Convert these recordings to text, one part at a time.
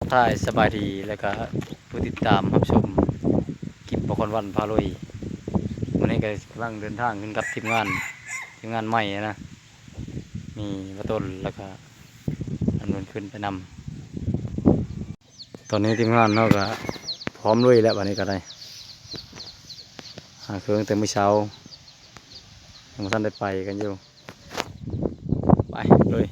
ທາຍສະບາຍດີ ແລ້ວກະຜູ້ຕິດຕາມຮັບຊົມຄລິບບ່າວຄອນວັນພາລຸຍ. ມື້ນີ້ກະກຳລັງເດີນທາງຂຶ້ນກັບທີມງານ ທີມງານໃໝ່ນະ ມີບ່າວຕົ້ນ ແລ້ວກະອັນນັ້ນຂຶ້ນໄປນຳ. ຕອນນີ້ທີມງານເຮົາກະພ້ອມລຸຍແລ້ວ ບາດນີ້ກະໄດ້ ຫາເຄື່ອງແຕ່ມື້ເຊົ້າ ຍັງບໍ່ທັນໄດ້ໄປກັນຢູ່. ໄປ ລຸຍ.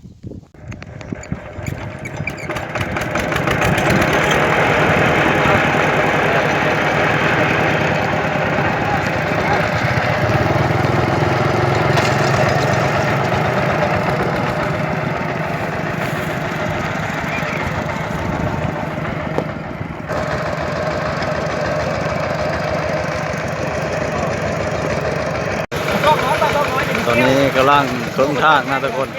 ຕອນນີ້ກຳລັງເຄິ່ງທາງນະທຸກຄົນ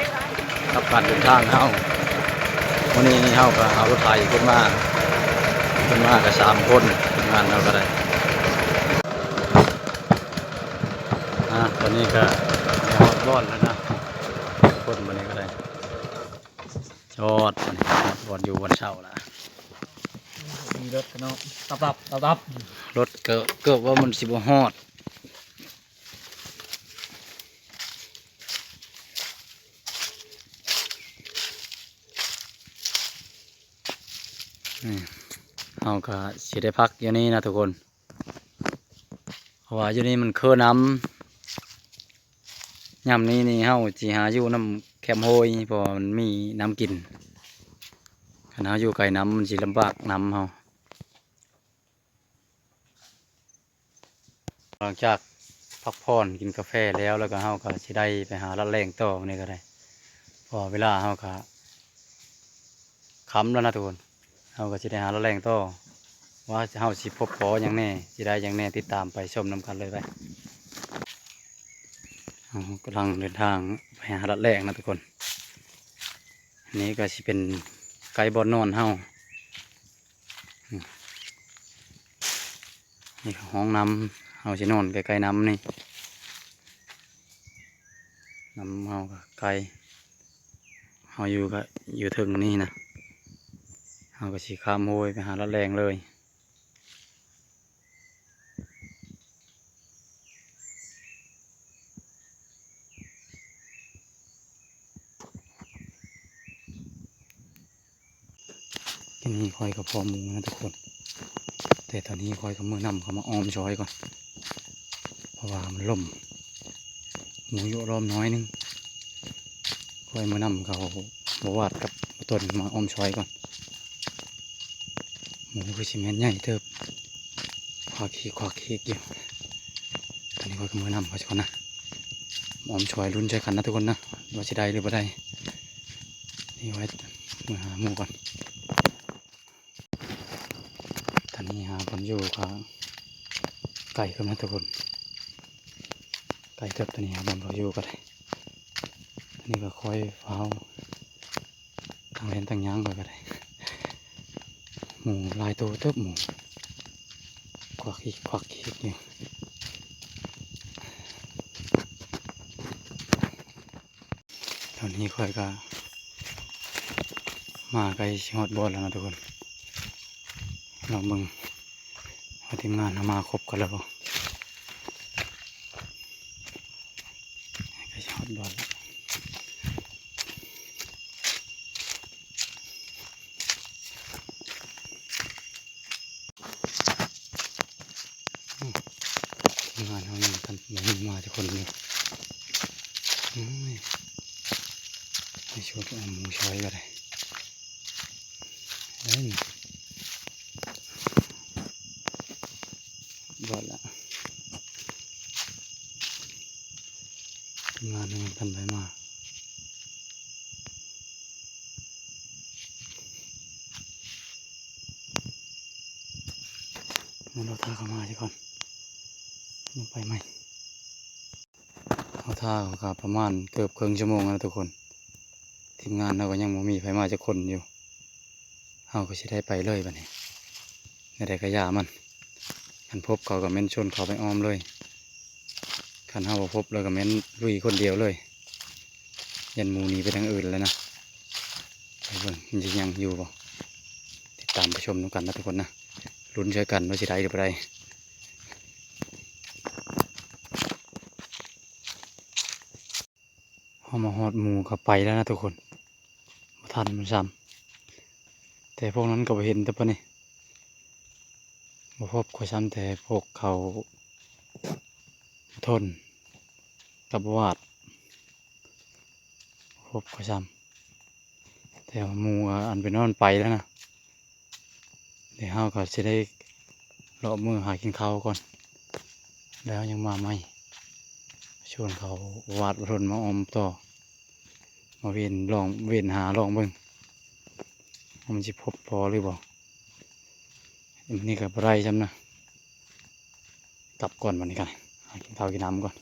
ກັບການເດີນທາງເຮົາ. ມື້ນີ້ເຮົາກະເອົາລົດໄຖຂຶ້ນມາ ຂຶ້ນມາກະສາມຄົນ ທີມງານເຮົາກະໄດ້. ອາ ຕອນນີ້ກະຮອດບ່ອນແລ້ວນະທຸກຄົນ ບາດນີ້ກະໄດ້ ຈອດ ບາດນີ້ຮອດບ່ອນຢູ່ບ່ອນເຊົ່າລະ. ມີລົດເນາະ ຕັບໆ ຕັບໆ ລົດເກີບ ເກີບວ່າມັນຊິບໍ່ຮອດ. ອືມ ເຮົາກະຊິໄດ້ພັກຢູ່ນີ້ນະທຸກຄົນ ເພາະວ່າຢູ່ນີ້ມັນຄືນ້ຳ. ຍາມນີ້ນີ້ເຮົາຊິຫາຢູ່ນຳແຄມໂຮຍ ເພາະວ່າມັນມີນ້ຳກິນ. ຄັນເຮົາຢູ່ໄກນ້ຳມັນຊິລຳບາກນ້ຳເຮົາ. ຫຼັງຈາກພັກຜ່ອນກິນກາແຟແລ້ວ ແລ້ວກະເຮົາກະຊິໄດ້ໄປຫາລັດແລ່ງຕໍ່ມື້ນີ້ກະໄດ້ ເພາະວ່າເວລາເຮົາກະຄ່ຳແລ້ວນະທຸກຄົນ. ເຮົາກະຊິໄດ້ຫາລັດແລ່ງຕໍ່ ວ່າເຮົາຊິພົບພໍຫຍັງແດ່ ຊິໄດ້ຫຍັງແດ່ ຕິດຕາມໄປຊົມນຳກັນເລີຍໄປ. ເຮົາກຳລັງເດີນທາງໄປຫາລັດແລ່ງນະທຸກຄົນ. ນີ້ກະຊິເປັນໃກ້ບ່ອນນອນເຮົາ. ນີ້ກະຫ້ອງນ້ຳ ເຮົາຊິນອນໃກ້ໆນ້ຳນີ້. ນ້ຳເຮົາກະໃກ້ ເຮົາຢູ່ກະຢູ່ເທິງນີ້ນະ. ເຮົາກະຊິຂ້າມໂຮຍໄປຫາລັດແລ່ງເລີຍ. ທີນີ້ຂ້ອຍກະພໍ້ໝູນະທຸກຄົນ ແຕ່ຕອນນີ້ຂ້ອຍກະເມືອນຳເຂົ້າມາອ້ອມຊອຍກ່ອນ ເພາະວ່າມັນລົມ ໝູຢູ່ອ້ອມນ້ອຍໜຶ່ງ. ຂ້ອຍເມືອນຳເຂົາ ບ່າວວາດກັບບ່າວຕົ້ນມາອ້ອມຊອຍກ່ອນ. ໝູຄືຊິແມ່ນໃຫຍ່ເຕີບ ຄວັກຄີກຄວັກຄີກຢູ່. ຕອນນີ້ຂ້ອຍກະເມືອນຳເຂົາກ່ອນນະ ອ້ອມຊອຍລຸ້ນຊ່ອຍກັນນະທຸກຄົນນະ ວ່າຊິໄດ້ຫຼືບໍ່ໄດ້. ນີ້ໄວ້ເມືອຫາໝູກ່ອນ. ຕອນນີ້ຫາບ່ອນຢູ່ກະໄກເກີບນະທຸກຄົນ ໄກເຕີບ. ຕອນນີ້ຫາບ່ອນເຮົາຢູ່ກະໄດ້ ຕອນນີ້ກະຄ່ອຍຟ້າວ ຕັ້ງແລ່ນຕັ້ງຍ່າງຂ້ອຍກະໄດ້. ໝູຫຼາຍໂຕເຕີບ ໝູຄວັກຄີກຄວັກຄີກຢູ່. ຕອນນີ້ຂ້ອຍກະມາໃກ້ຊິຮອດບ່ອນແລ້ວນະທຸກຄົນ. ລອງເບິ່ງວ່າທີມງານເຮົາມາຄົບກັນແລ້ວບໍ່. ໃກ້ຊິຮອດບ່ອນແລ້ວ. ອືມ ທີມງານເຮົາຍັງບໍ່ທັນ ຍັງບໍ່ມາຈັກຄົນເລີຍ. ໂອ້ຍ ໃຫ້ຊ່ວຍໄປເອົາໝູຊ່ອຍກະໄດ້. ເອີຍ ບອດລະ ທີມງານຍັງບໍ່ທັນໄດ້ມາ. ເຮົາຖ້າເຂົາມາຊະກ່ອນ ຍັງໄປໃໝ່. ເຮົາຖ້າເຂົາກະປະມານເກືອບເຄິ່ງຊົ່ວໂມງແລ້ວນະທຸກຄົນ. ທີມງານເຮົາກະຍັງບໍ່ມີໃຜມາຈັກຄົນຢູ່. ເຮົາກະຊິໄດ້ໄປເລີຍບາດນີ້. ແນວໃດກະຢ່າມັນ. ຄັນພົບເຂົາກະແມ່ນຊົນເຂົາໄປອ້ອມເລີຍ. ຄັນເຮົາບໍ່ພົບແລ້ວກະແມ່ນລຸຍຄົນດຽວເລີຍ. ຢ້ານໝູໜີໄປທາງອື່ນແລ້ວນະ. ໄປເບິ່ງມັນຊິຍັງຢູ່ບໍ່. ຕິ ຕາມໄປຊົມນຳກັນນະທຸກຄົນນະ ລຸ້ນຊ່ວຍກັນວ່າຊິໄດ້ຫຼືບໍ່ໄດ້. ເຮົາມາຮອດໝູ່ກໍໄປແລ້ວນະທຸກຄົນ ບໍ່ທັນມັນຊ້ຳ ແຕ່ພວກນັ້ນກໍບໍ່ເຫັນແຕ່ປານນີ້ ບໍ່ພົບຂ້ອຍຊ້ຳ ແຕ່ພວກເຂົາທົນກັບຫວາດ ບໍ່ພົບຂ້ອຍຊ້ຳ ແຕ່ວ່າໝູ່ອັນໄປນອນໄປແລ້ວນະ. ແລ້ວເຮົາກໍຊິໄດ້ເລາະມື້ຫາກິນເຂົ້າກ່ອນ ແລ້ວຍັງມາໃໝ່ ຊວນເຂົາຫວາດວ່າທົນມາອ້ອມຕໍ່ ມາເວັນລອງ ເວັນຫາລອງເບິ່ງ ວ່າມັນຊິພົບພໍຫຼືບໍ່. ມື້ນີ້ກໍບໍ່ໄດ້ຊ້ຳນະ ກັບກ່ອນບັດນີ້ກໍຫາກິນເຂົ້າກິນນ້ຳກ່ອນ.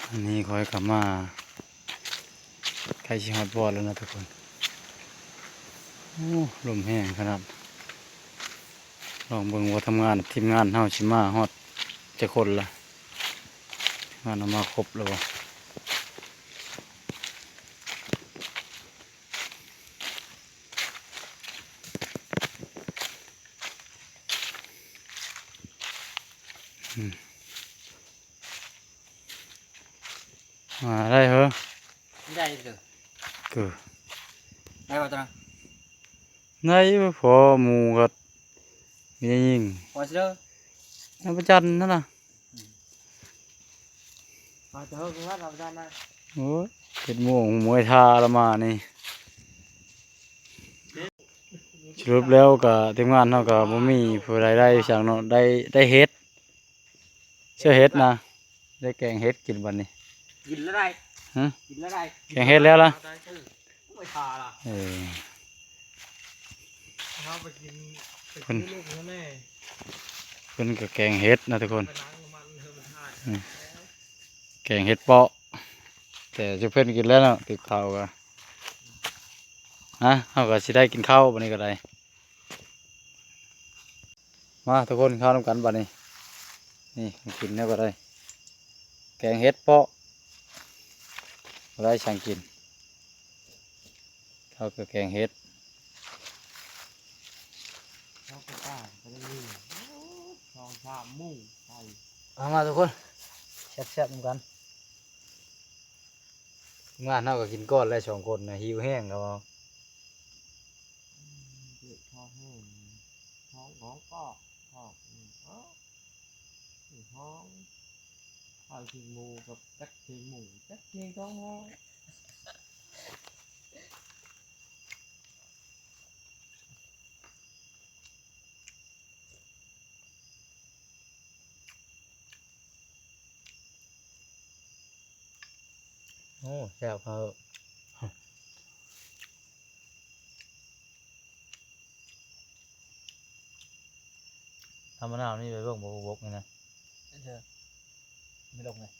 ອັນນີ້ຂ້ອຍກໍມາໃກ້ຊິຮອດບ່ອນແລ້ວນະທຸກຄົນ. ໂອ້ ລົມແຮງຂະໜາດ. ລອງເບິ່ງວ່າທຳງານ ທີມງານເຮົາຊິມາຮອດຈັກຄົນລະ? ທີມງານເຮົາມາຄົບແລ້ວບໍ່? ອືມ ມາໄດ້ເຮີ ໄດ້ເດີ ເອີ ໄດ້ບໍ່ຕອນນັ້ນ? ໄດ້ຢູ່ ພໍໝູ່ກໍມີຍິງ ພໍຊິເດີ ນຳປະຈັນນັ້ນນະ. ອືມ ມາແຕ່ເຮີ ມາແຕ່ເຮີ ນະ. ໂອ້ຍ ເຮັດໝູ່ມວຍທ່າລະມານີ້. ສະຫຼຸບແລ້ວກະທີມງານເຮົາກະບໍ່ມີຜູ້ໃດໄດ້ສັງເນາະ ໄດ້ ໄດ້ເຫັດ ເຊື່ອເຫັດນະ ໄດ້ແກງເຫັດກິນບັດນີ້. ກິນແລ້ວໄດ້ ຮະ ກິນແລ້ວໄດ້ ແກງເຫັດແລ້ວລະ ເອີ ໄປທາລະ ເອີ ເຮົາໄປກິນ ໄປ ເພິ່ນ ຊື້ລູກເຮົາແດ່ ເພິ່ນກະແກງເຫັດນະທຸກຄົນ ໄປລ້າງນ້ຳມັນເຮົາໄປທາ ອືມ ແກງເຫັດເປາະ ແຕ່ຊຸມເພິ່ນກິນແລ້ວເນາະ ຕິບເຂົ້າກະ ຮະ ເຮົາກະຊິໄດ້ກິນເຂົ້າບັດນີ້ກະໄດ້. ມາທຸກຄົນ ເຂົ້ານຳກັນບັດນີ້ ນີ້ກິນແນວກໍໄດ້ ແກງເຫັດເປາະ ບໍ່ໄດ້ສັງກິນ ເຂົ້າກັບແກງເຫັດ ເຂົ້າກັບປາກໍໄດ້ ສອງສາມໝູ່ໄປ. ມາ ມາທຸກຄົນ ແຊບໆນຳກັນ. ທີມງານເຮົາກໍກິນກ່ອນແລ້ວ ສອງຄົນນະ ຫິວແຮງແລ້ວ ອືມ ເຈັບທ້ອງແຮງ ທ້ອງຮ້ອງກອກກອກ ອືມ ເອີ ທ້ອງ ເອົາເຄງໝູກັບຈັກເຄງໝູ ຈັກເຄງທ້ອງຮ້ອງ. ໂອ້ ແຊບຄັກ ທຳມະນາວນີ້ໄປເບິ່ງບໍ່ ບົກນີ້ນະ ເດີ ໄປລົງເລີຍ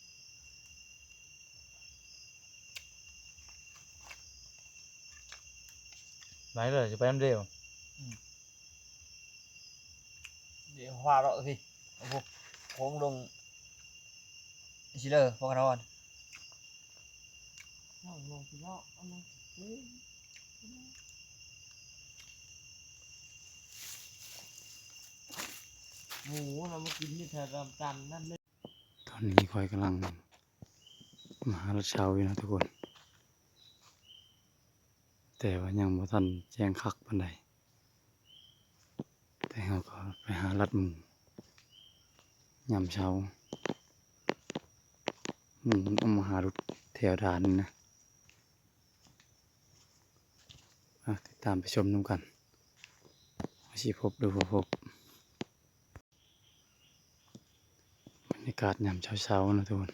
ໄປເລີຍ ຊິໄປນຳເດວ ອືມ ດຽວພາເລາະພີ້ ໂອ້ໂຫ ໂຄ້ງລົງຊິເລີ ພວກເຮົາ ເອົາລົງຊິເລາະ ເອົາລົງ ໝູນຳມາກິນຢູ່ແຖວດອນຕັນນັ້ນເລີຍ. ຕອນນີ້ຂ້ອຍກຳລັງມາຫາລັດເຊົາຢູ່ນະທຸກຄົນ ແຕ່ວ່າຍັງບໍ່ທັນແຈ້ງຄັກປານໃດ ແຕ່ເຮົາກໍໄປຫາລັດໝູຍາມເຊົ້າ ໝູມັນອອກມາຫາຫຼຸດແຖວດ່ານນີ້ນະ. ອ່ະ ຕິດຕາມໄປຊົມນຳກັນ ວ່າຊິພົບຫຼືບໍ່ພົບ. ບັນຍາກາດຍາມເຊົ້າໆນະທຸກຄົນ.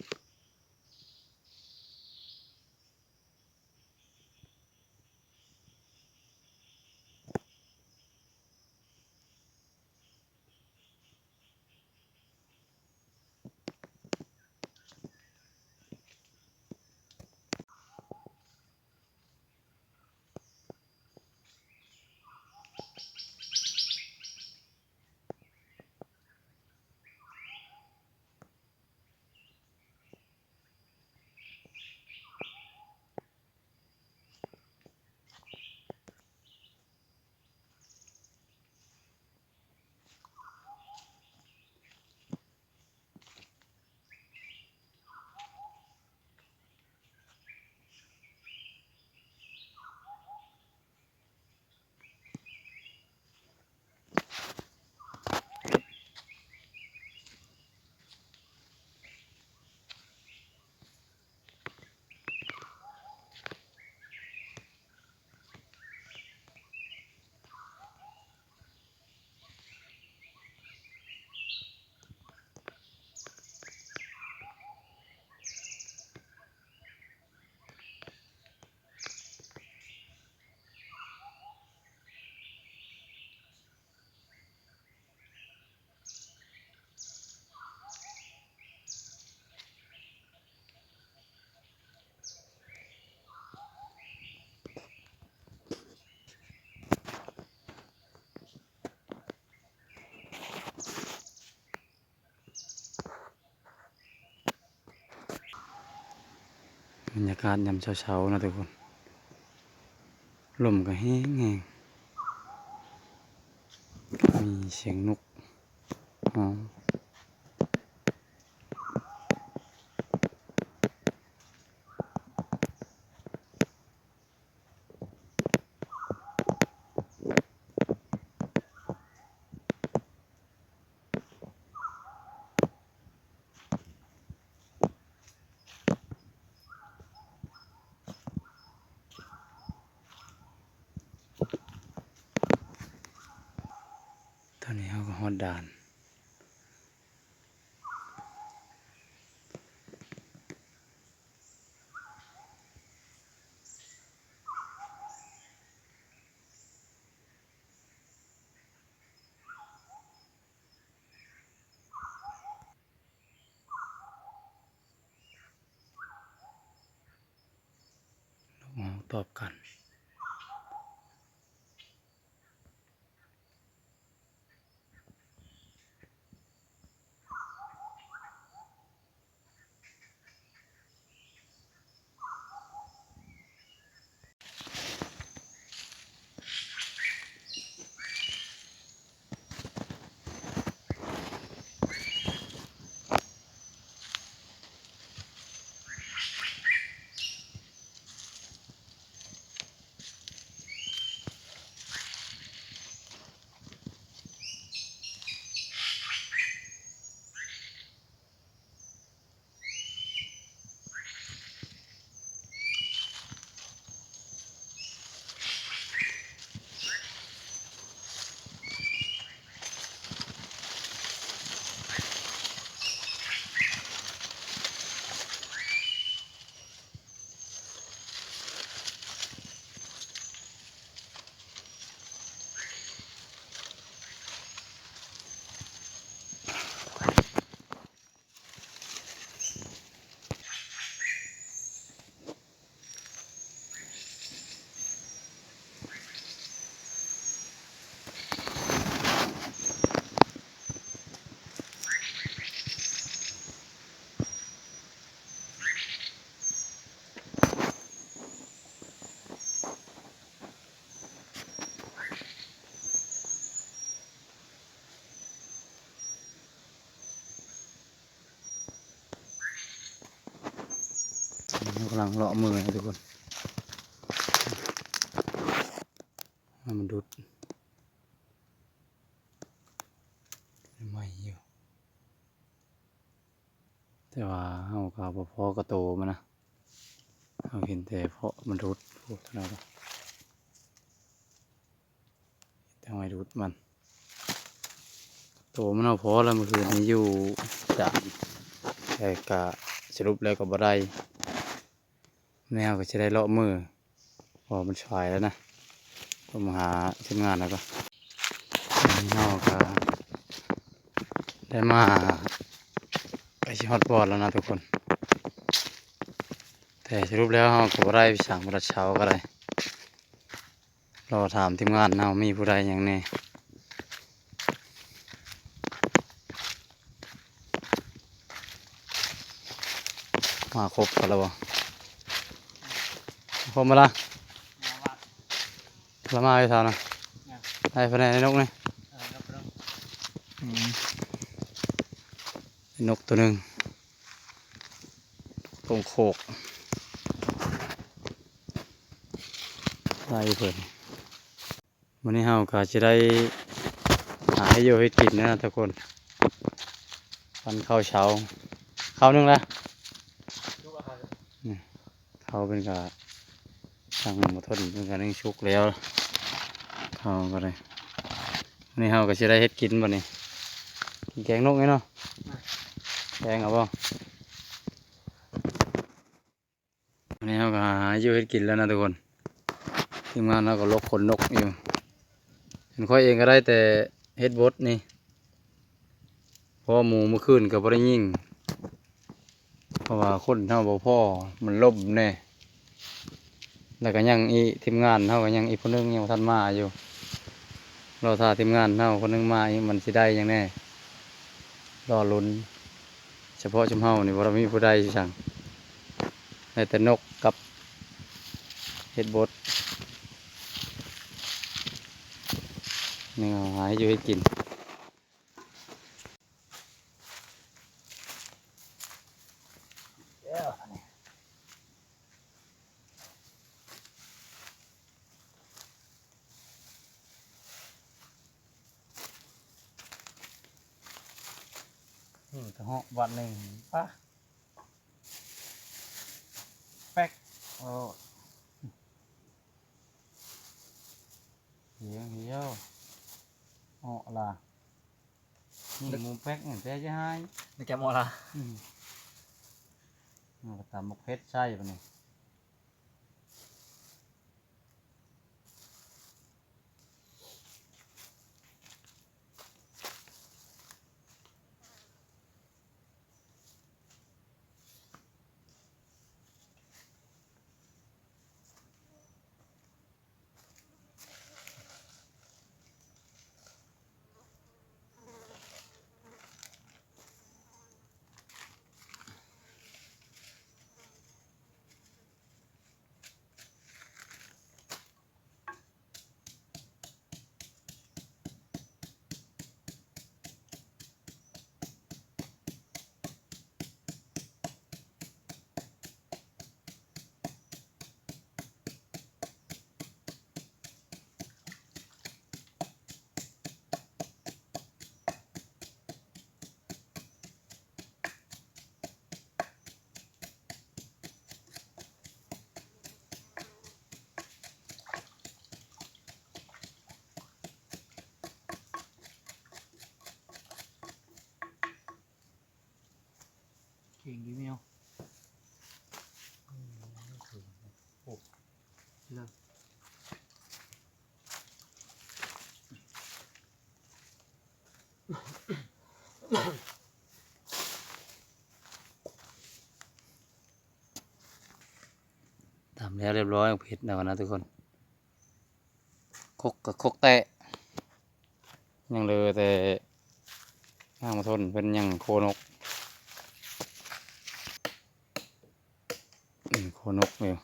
ບັນຍາກາດຍາມເຊົ້າໆເນາະທຸກຄົນ ລົມກໍແຮງໆ ມີສຽງນົກຮ້ອງ. ຕອນນີ້ເຮົາກໍຮອດດ່ານ. ນກຮ້ອງຕອບກັນ. ເຮົາກຳລັງເລາະມືນະທຸກຄົນ ມັນດຸດ ໃໝ່ຢູ່ ແຕ່ວ່າເຮົາກໍບໍ່ພໍ້ກັບໂຕມັນນະ ເຮົາເຫັນແຕ່ເພາະມັນດຸດໂພດເທົ່ານັ້ນລະ. ຈັ່ງໄວ້ດູດມັນ ໂຕມັນເອົາພໍແລ້ວ ມື້ຄືນນີ້ຢູ່ຈານ ແຕ່ກະສະຫຼຸບແລ້ວກໍບໍ່ໄດ້ ແນວກໍຊິໄດ້ເລາະມື້ ເພາະມັນສາຍແລ້ວນະ ຕ້ອງມາຫາທີມງານແລ້ວກໍ ເຮົາກໍໄດ້ມາໃກ້ຊິຮອດບ່ອນແລ້ວນະທຸກຄົນ ແຕ່ສະຫຼຸບແລ້ວເຮົາກໍບໍ່ໄດ້ໄປສ້າງບໍ່ໄດ້ເຊົ່າກໍໄດ້. ລໍຖາມທີມງານເຮົາມີຜູ້ໃດຫຍັງແດ່ ມາຄົບກັນແລ້ວບໍ່? ຄົບມາລະ ລະມາຢູ່ເຊົ້ານະ ໄດ້ພະແນນໃນນົກນີ້ ອືມ ນົກໂຕໜຶ່ງ. ຕົງໂຄກ ໄລ່ເພິ່ນ ມື້ນີ້ເຮົາກໍຊິໄດ້ຫາເຮັດຢູ່ເຮັດກິນນະທຸກຄົນ ປັນເຂົ້າເຊົ້າ ເຂົ້າໜຶ່ງລະ ນີ້ ເຂົ້າເພິ່ນກໍ ທາງໝໍທົນເພິ່ນກໍໜຶ້ງສຸກແລ້ວ ເຂົ້າກໍໄດ້ ມື້ນີ້ເຮົາກໍຊິໄດ້ເຮັດກິນບັດນີ້ ກິນແກງນົກນີ້ເນາະ ແກງເອົາບໍ່? ອັນນີ້ເຮົາກໍຫາຢູ່ເຮັດກິນແລ້ວນະທຸກຄົນ ທີມງານເຮົາກໍລົກຂົນນົກຢູ່ ເຫັນຂ້ອຍເອງກໍໄດ້ແຕ່ເຮັດບົດນີ້ ເພາະວ່າໝູ່ມື້ຄືນກໍບໍ່ໄດ້ຍິງ ເພາະວ່າຄົນເຮົາບໍ່ພໍ ມັນລົມແດ່ ແລ້ວກໍຍັງອີກ ທີມງານເຮົາກໍຍັງອີກຜູ້ໜຶ່ງຍັງບໍ່ທັນມາຢູ່ ລໍຖ້າທີມງານເຮົາຄົນໜຶ່ງມາອີກ ມັນຊິໄດ້ຫຍັງແດ່ ລໍລຸ້ນ ສະເພາະຊຸມເຮົານີ້ບໍ່ໄດ້ມີຜູ້ໃດຊິສັ່ງ ໄດ້ແຕ່ນົກກັບເຫັດບົດ ຍັງຫາເຮັດຢູ່ເຮັດກິນ. ນີ້ກະເຫາະບາດໜຶ່ງ ປະ ແປັກ ໂອ້ ຮຽວໆ ເຫາະລະ ນີ້ໝູແປັກນີ້ແຕ່ຈະຫາຍ ນີ້ແກະໝໍລະ ອືມ ເຮົາກະຕຳໝາກເຜັດໃສ່ບາດນີ້. ເກັ່ງດີແມວ ໂອ້ ເລີກ ຕຳແລ້ວຮຽບຮ້ອຍ ເຜັດແລ້ວນະທຸກຄົນ. ຄົກກະຄົກແຕະ ຍັງເຫຼືອແຕ່ຫາງມາທົນ ເພິ່ນຍັງໂຄນົກ ນີ້ໂຄນົກຢູ່.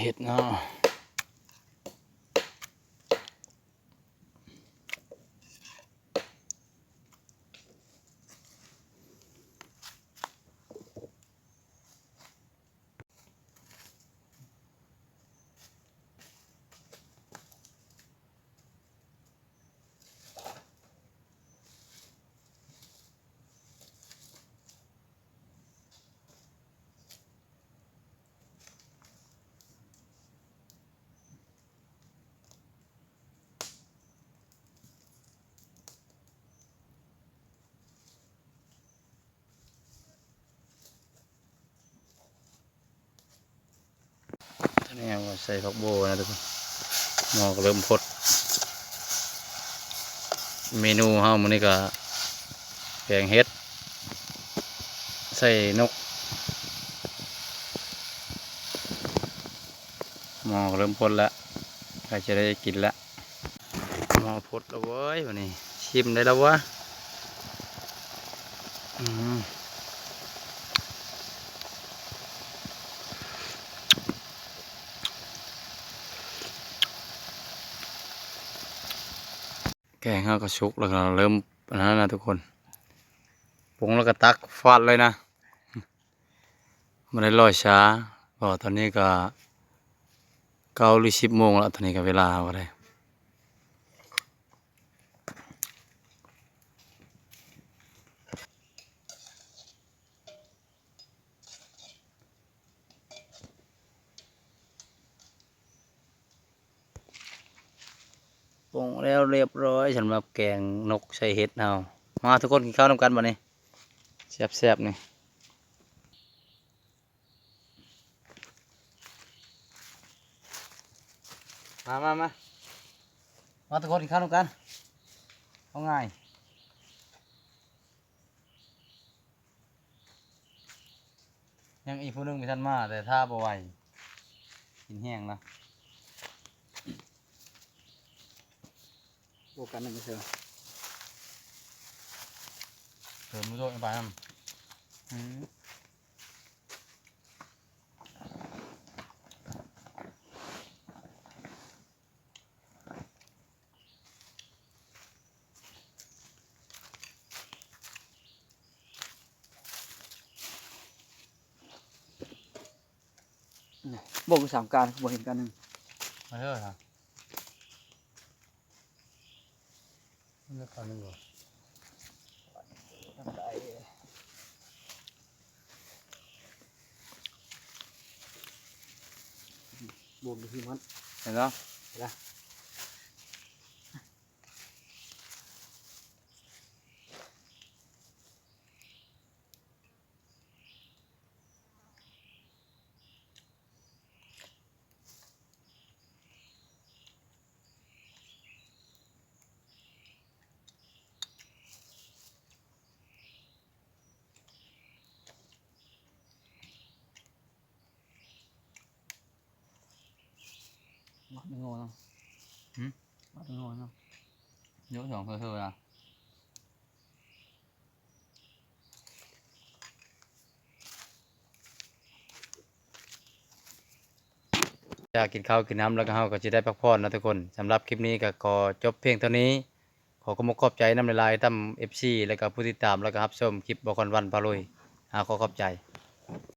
ເຫັດເນາະ ຕອນນີ້ເຮົາກະໃສ່ຜັກບົ່ວນະທຸກຄົນ ໝໍ້ກະເລີ່ມຟົດ. ເມນູເຮົາມື້ນີ້ກະແກງເຫັດໃສ່ນົກ ໝໍ້ກະເລີ່ມຟົດລະ ໃກ້ຈະໄດ້ກິນລະ. ໝໍ້ຟົດແລ້ວເວີຍ ບາດນີ້ຊິມໄດ້ແລ້ວວະ. ອືມ ແກງເຮົາກະສຸກແລ້ວ ກະເລີ່ມອັນນັ້ນລະທຸກຄົນ ປຸງແລ້ວກະຕັກຟາດເລີຍນະ. ບໍ່ໄດ້ລໍຊ້າ ເພາະວ່າຕອນນີ້ກະເກົ້າຫຼືສິບໂມງລະ ຕອນນີ້ກະເວລາເຮົາກະໄດ້ ປຸງແລ້ວຮຽບຮ້ອຍ ສຳລັບແກງນົກໃສ່ເຫັດເຮົາ. ມາທຸກຄົນ ກິນເຂົ້ານຳກັນບາດນີ້ ແຊບໆ ນີ້. ມາ ມາ ມາ ມາທຸກຄົນ ກິນເຂົ້ານຳກັນ ເອົາງ່າຍ. ຍັງອີກຜູ້ໜຶ່ງບໍ່ທັນມາ ແຕ່ຖ້າບໍ່ໄຫວ ກິນແຮງລະ ໂອ້ ກັນໜຶ່ງເທື່ອ ເຕີມໂດດໄປນຳ ອືມ. ບໍ່ຄືສາມການ ຄືບໍ່ເຫັນການໜຶ່ງ ມາເດີ ມັນເລີຍການໜຶ່ງບໍ່ ບໍ່ມີທີ່ມັນ ເຫັນບໍ່ ເຫັນລະ. ມັກແຕງໂມເນາະ ຫືມ ມັກແຕງໂມເນາະ ເຍາະສອງເທື່ອໆນະ. ຈາກກິນເຂົ້າກິນນ້ຳແລ້ວກໍ ເຮົາກໍຊິໄດ້ພັກຜ່ອນເນາະທຸກຄົນ. ສຳລັບຄລິບນີ້ກໍຂໍຈົບພຽງເທົ່ານີ້. ຂໍຂອບອົກຂອບໃຈນຳຫຼາຍໆ ນຳເອັຟຊີ ແລ້ວກໍຜູ້ຕິດຕາມ ແລ້ວກໍຮັບຊົມຄລິບບໍ່ຄອນວັນພາລຸຍ. ອາ ຂໍຂອບໃຈ.